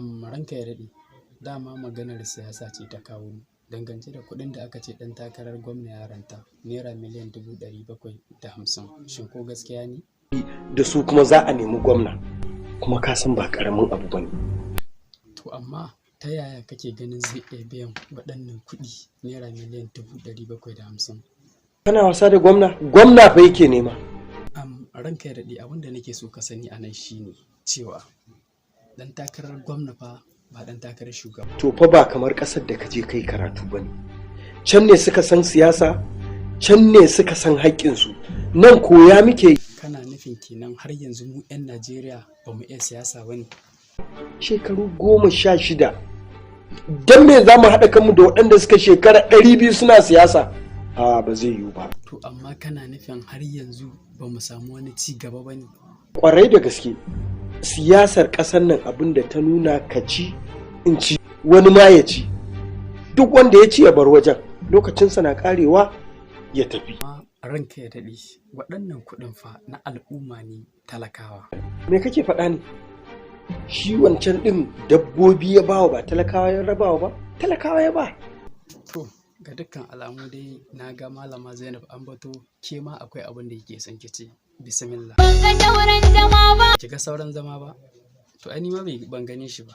Ranka ya daɗe, dama maganar siyasa ce ta kawo ni. Dangance da kuɗin da aka ce ɗan takarar gwamna ya ranta, naira miliyan 750,000. Shin ko gaskiya ne? Da su kuma za a nemi gwamna, kuma ka san ba ƙaramin abu ba ne. To amma ta yaya kake ganin zai iya biyan waɗannan kuɗi naira miliyan 750,000? Kana wasa da gwamna? Gwamna fa yake nema. Ranka ya daɗe, abin da nake so ka sani a nan shine cewa ɗan takarar gwamna fa ba ɗan takarar shugaba. To fa ba kamar ƙasar da ka je kai karatu ba ne. Can ne suka san siyasa, can ne suka san haƙƙinsu. Nan koya muke yi. Kana nufin kenan har yanzu mu 'yan Najeriya ba mu iya siyasa ba ne? Shekaru 16. Don me za mu haɗa kanmu da waɗanda suka shekara 200 suna siyasa? A ba zai yiwu ba. To amma kana nufin har yanzu ba mu samu wani ci gaba ba ne? Ƙwarai da gaske, siyasar ƙasar nan abin da ta nuna, ka ci, in ci, wani ma ya ci. Duk wanda ya ci ya bar wajen, lokacinsa na ƙarewa ya tafi. Amma ranka ya daɗe, waɗannan kuɗin fa na al'umma ne, talakawa. Me kake faɗa ne? Shi wancan ɗin dabbobi ya bawa, ba talakawa ya rabawa ba? Talakawa ya ba. To, ga dukkan alamu dai na ga Malama Zainab Ambato, ke ma akwai abin da kike son ki ce. Bismillah. Ban ga sauran zama ba. Ki ga sauran zama ba? To ai ni ma ban gane shi ba.